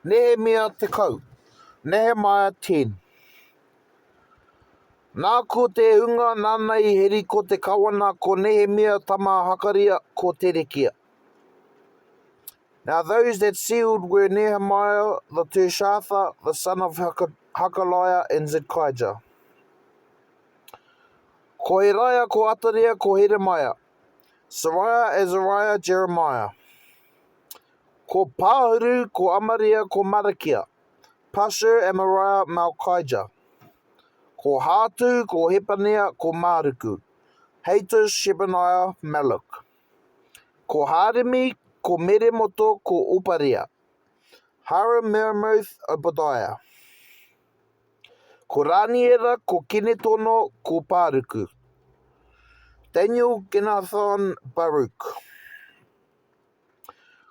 Nehemia 10, Nehemiah 10. Nā ko te hunga nāna i heri ko te kawana ko Nehemia tama a Hakaria ko Terekia. Now those that sealed were Nehemiah the Tirshatha, the son of Hakaliah, and Zidkijah. Ko Heraia, ko Ataria, ko Heremaia, Seraiah, Azariah, Jeremiah. Ko Pahuru, ko Amaria, ko Marakia, Pashur, Amariah, Malkijah. Ko Hātu, ko Hepania, ko Māruku, Hatus, Shebaniah, Maluk. Ko Hārimi, ko Meremoto, ko Oparia, Harim, Meremoth, Obadiah. Ko Rāniera, ko Kinetono, ko Pāruku, Daniel, Ginathon, Baruk.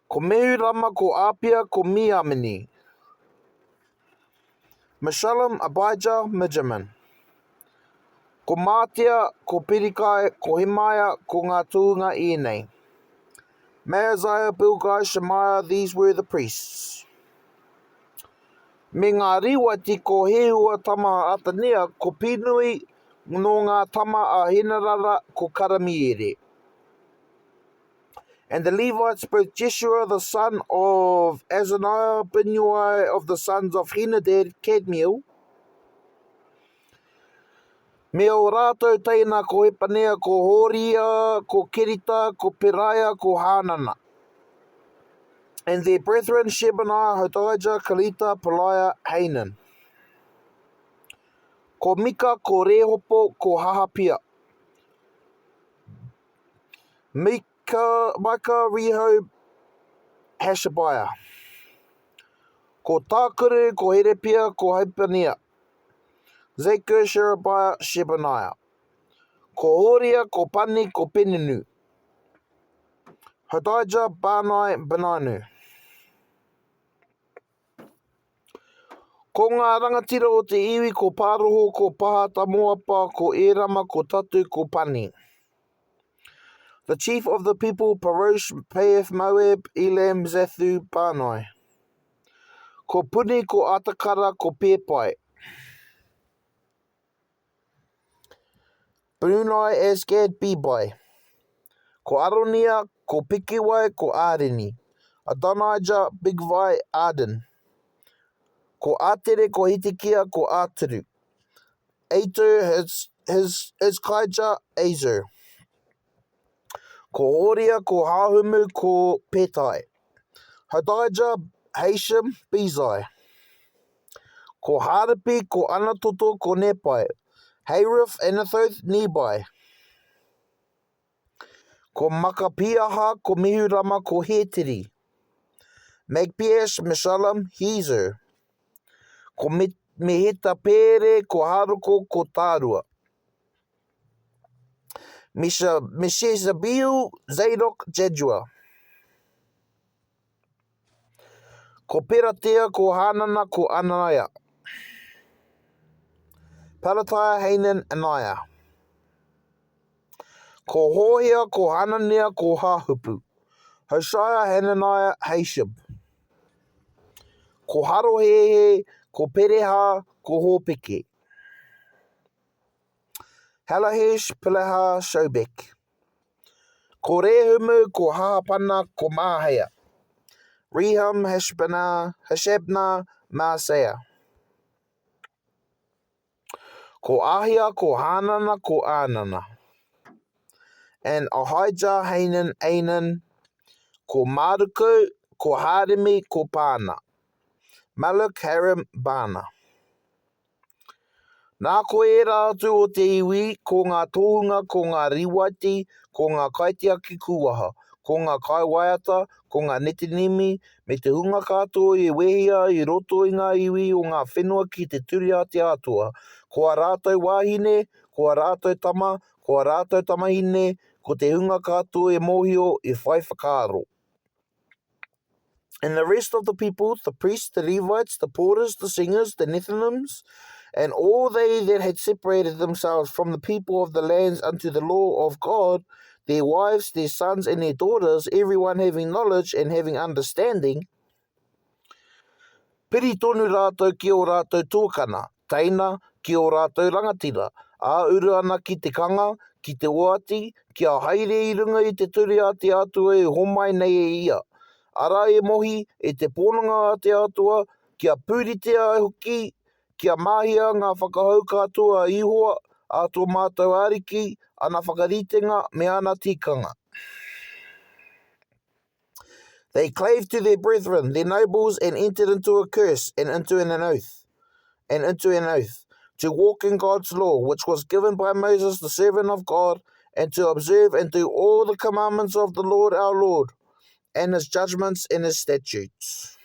Ko Mehurama, ko Āpia, ko Miamini. Meshullam, Abijah, Mijamin. Ko Mātea, ko Pirikai, ko Hemaia, ko ngā tohunga ēnei. Maaziah, Bilgai, Shemaiah, these were the priests. Me ngā Rīwaiti, ko Hehua tama a Atania, ko Pinui, nō ngā tama a Henarara, ko Karamiere. And the Levites, both Jeshua the son of Azaniah, Binnui of the sons of Henadad, Kadmiel, me ō rātou teina ko Hepanea, ko Hōria, ko Kerita, ko Peraia, ko Hānana. And their brethren Shebaniah, Hodijah, Kelita, Peliah, Hanan. Ko Mika, ko Rehopo, ko Hahapia. Mika, Micah, Rehob, Hashabiah. Ko Tākuru, ko Herepia, ko Haipania. Zakur, Sherebiah, Shebaniah. Ko Horia, ko Pani, ko Peninu. Hodijah, Bani, Beninu. Ko ngā rangatira o te iwi ko Pāroho, ko Pahatamoapa, ko Ērama, ko Tatu, ko Pani. The chief of the people, Parosh, Paeth, Moab, Elam, Zathu, Bani. Ko Puni, ko Atakara, ko Pēpai. Brunei Asgad Bebai. Ko Aronia, ko Pikiwai, ko Ārini. Adonijah, Bigvai, Adin. Ko Atere, ko Hitikia, ko Āturu. Ater, his, his, Hizkijah, Azer. Ko Hōria, ko Hāhumu, ko Petai. Hodijah, Hashum, Bezai. Ko Hāripi, ko Anatoto, ko Nepai. Hariph, Anathoth, Nebai. Ko Makapiaha, ko Mihurama, ko Hēteri. Magpiash, Meshullam, Hezer. Ko Mehetapēre, ko Hāroko, ko Tārua. Mesha, Meshezabeel, Zadok, Jadua. Ko Peratea, ko Hanana, ko Anaia. Pelatiah, Hanan, Anaiah. Ko Hohea, ko Hanania, ko Hahupu. Hoshaia, Hananiah, Hashub. Ko Harohehe, ko Pereha, ko Hōpeke. Halahesh, Pilaha, Shobek. Ko Rehumu, ko Hahapana, ko Maaheia. Rehum, Hashbana, Hashabna, Maaseia. Ko Ahia, ko Hanana, ko Anana. And Ahijah, Hanan, Anan, ko Maruku, ko Harimi, ko Pāna. Maluk, Harim, Bana. Nā ko ērā atu o te iwi, ko ngā tohunga, ko ngā Rīwaiti, ko ngā kaitiaki kūwaha, ko ngā kaiwaiata, ko ngā Netinimi, me te hunga katoa i wehea i roto i ngā iwi o ngā whenua ki te ture a te Atua, ko ā rātou wāhine, ko ā rātou tama, ko ā rātou tamahine, ko te hunga katoa e mōhio, e whai whakaaro. And the rest of the people, the priests, the Levites, the porters, the singers, the Nethinims, and all they that had separated themselves from the people of the lands unto the law of God, their wives, their sons, and their daughters, every one having knowledge and having understanding. Piri tonu rātou ki ō rātou tuakana, teina, ki ō rātou rangatira, ā, uru ana ki te kanga, ki te oati, kia haere i runga i te ture a te Atua e homai nei e ia. Arā e Mohi, e te pononga a te Atua, kia pūritea hoki, kia mahia ngā whakahau katoa a Ihowa, a tō mātou Ariki, ana whakaritenga me ana tikanga. They clave to their brethren, their nobles, and entered into a curse and into an oath, and into an oath, to walk in God's law, which was given by Moses the servant of God, and to observe and do all the commandments of the Lord our Lord, and his judgments and his statutes.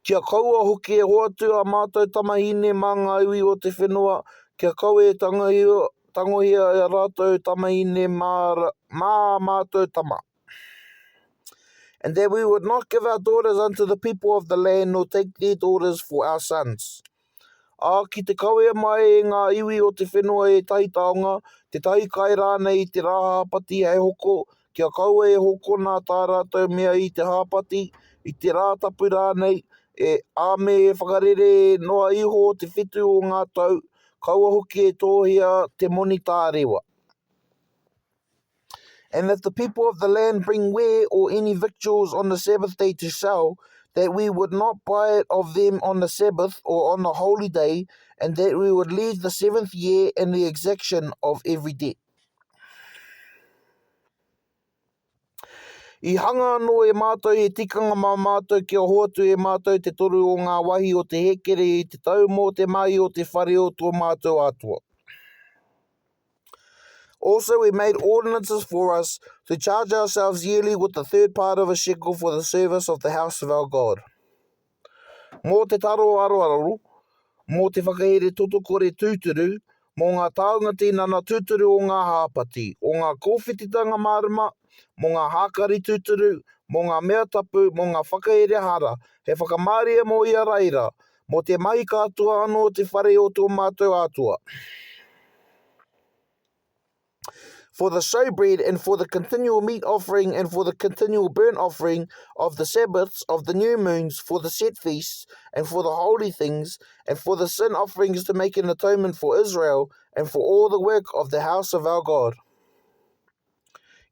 Kia kaua hoki e hoatu ā mātou tamahine mā ngā iwi o te whenua, kia kaua e tangohia e rātou tamahine mā ā mātou tama. And that we would not give our daughters unto the people of the land, nor take their daughters for our sons. Ā, ki te kawea mai e ngā iwi o te whenua ētahi taonga, tētahi kai rānei i te rā hāpati hei hoko, kia kaua e hokona tā rātou mea i te hāpati, i te rā tapu rānei, e, ā, me whakarere noa iho te whitu o ngā tau, kaua hoki e tōhia te moni tārewa. And if the people of the land bring ware or any victuals on the Sabbath day to sell, that we would not buy it of them on the Sabbath or on the holy day, and that we would leave the seventh year in the exaction of every debt. I hanga anō e mātou he tikanga mā mātou kia hoatu e mātou te toru o ngā wāhi o te hēkere i te tau mō te mahi o te whare o tō mātou Atua. Also we made ordinances for us to charge ourselves yearly with the third part of a shekel for the service of the house of our God. Mō te taro aroaro, mō te whakahere totokore tūturu, mō ngā taonga tinana tūturu o ngā hāpati, o ngā kōwhititanga mārama, mō ngā hākari tūturu, mō ngā mea tapu, mō ngā whakahere hara, he whakamārie mō Iaraira, mō te mahi katoa anō o te whare o tō mātou Atua. For the showbread and for the continual meat offering and for the continual burnt offering of the Sabbaths, of the new moons, for the set feasts, and for the holy things, and for the sin offerings to make an atonement for Israel, and for all the work of the house of our God.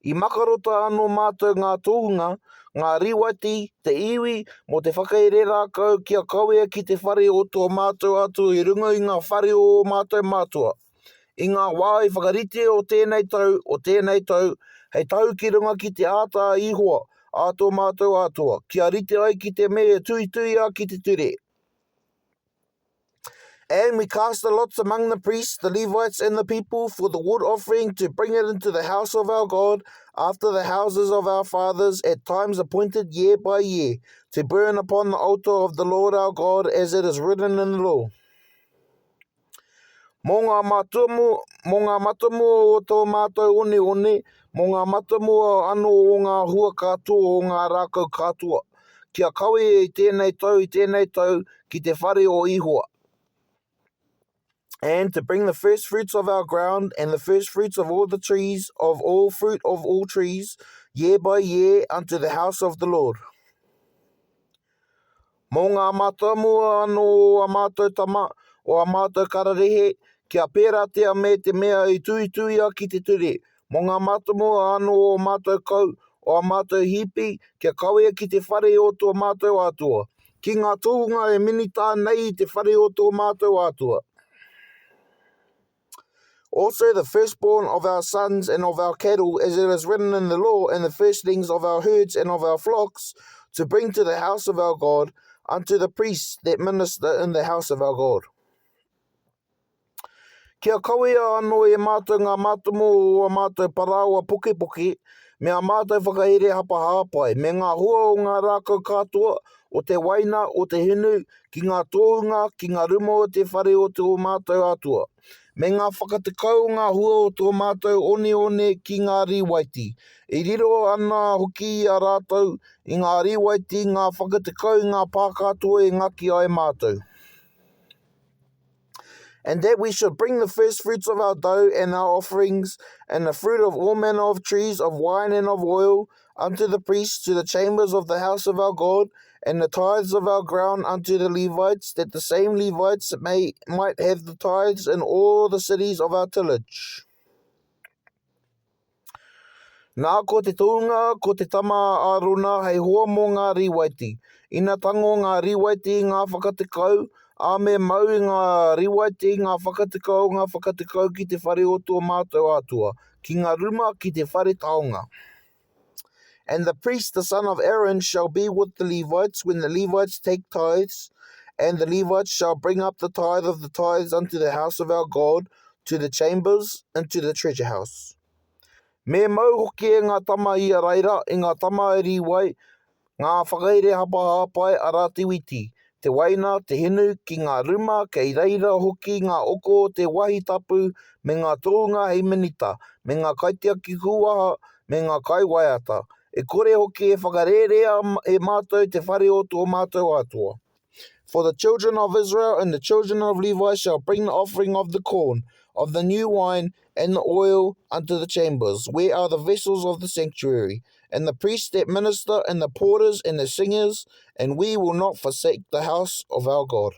I makarota anō mātou ngā tohunga, ngā Rīwaiti, te iwi, mō te whakaere rākau kia kawea ki te whare o tō mātou Atua i runga i ngā whare o ō mātou mātua. I ngā wā i whakaritea o tēnei tau, o tēnei tau, hei tahu ki runga ki te āta a Ihowa, a tō mātou Atua, kia rite ai ki te mea e tuituia ki te ture. And we cast the lots among the priests, the Levites, and the people for the wood offering to bring it into the house of our God after the houses of our fathers at times appointed year by year, to burn upon the altar of the Lord our God as it is written in the law. Mō ngā matamua, mō ngā matamua o tō mātou oneone, mō ngā matamua anō o ngā hua katoa o ngā rākau katoa, kia kawea i tēnei tau, i tēnei tau, ki te whare o Ihowa. And to bring the first fruits of our ground and the first fruits of all the trees, of all fruit of all trees, year by year, unto the house of the Lord. Mō ngā mātāmua anō o ā mātou tama, o ā mātou kararehe, kia pērātia me te mea i tuituia ki te ture, mō ngā mātāmua anō o ō mātou kau, o ā mātou hīpi, kia kawea ki te whare o tō mātou Atua, ki ngā tohunga e minita nei i te whare o tō mātou Atua. Also the firstborn of our sons and of our cattle, as it is written in the law, and the firstlings of our herds and of our flocks, to bring to the house of our God, unto the priests that minister in the house of our God. Kia kawea anō e mātou ngā mātomo o a mātou parāoa pokepoke, me a mātou whakahere hapahāpai, me ngā hua o ngā rākau katoa, o te waina, o te hinu, ki ngā tohunga, ki ngā ruma o te whare o tō mātou Atua, me ngā whakatekau o ngā hua o tō mātou oneone ki ngā Rīwaiti. I riro ana hoki i a rātou, i ngā Rīwaiti, ngā whakatekau i ngā pā katoa e ngaki ai mātou. And that we should bring the first fruits of our dough and our offerings, and the fruit of all manner of trees, of wine and of oil, unto the priests to the chambers of the house of our God, and the tithes of our ground unto the Levites, that the same Levites may, might have the tithes in all the cities of our tillage. Nā, ko te tohunga, ko te tama a Ārona hei hoa mō ngā Rīwaiti. Ina tango ngā Rīwaiti i ngā whakatekau, ā, me mau i ngā Rīwaiti ngā whakatekau o ngā whakatekau ki te whare o tō mātou Atua, ki ngā ruma, ki te whare taonga. And the priest, the son of Aaron, shall be with the Levites when the Levites take tithes, and the Levites shall bring up the tithe of the tithes unto the house of our God, to the chambers, into the treasure house. Me mau hoki e ngā tama i a Raira, i ngā tama a Rīwai, ngā whakaire hapahāpai arā te witi, te waina, te hinu, ki ngā ruma, kei reira hoki ngā oko o te wahi tapu, me ngā tohunga hei minita, me ngā kaitiaki kūwaha, me ngā kaiwaiata. E kore hoki e whakarērea e mātou te whare o tō mātou Atua. For the children of Israel and the children of Levi shall bring the offering of the corn, of the new wine, and the oil unto the chambers, where are the vessels of the sanctuary, and the priests that minister, and the porters, and the singers, and we will not forsake the house of our God.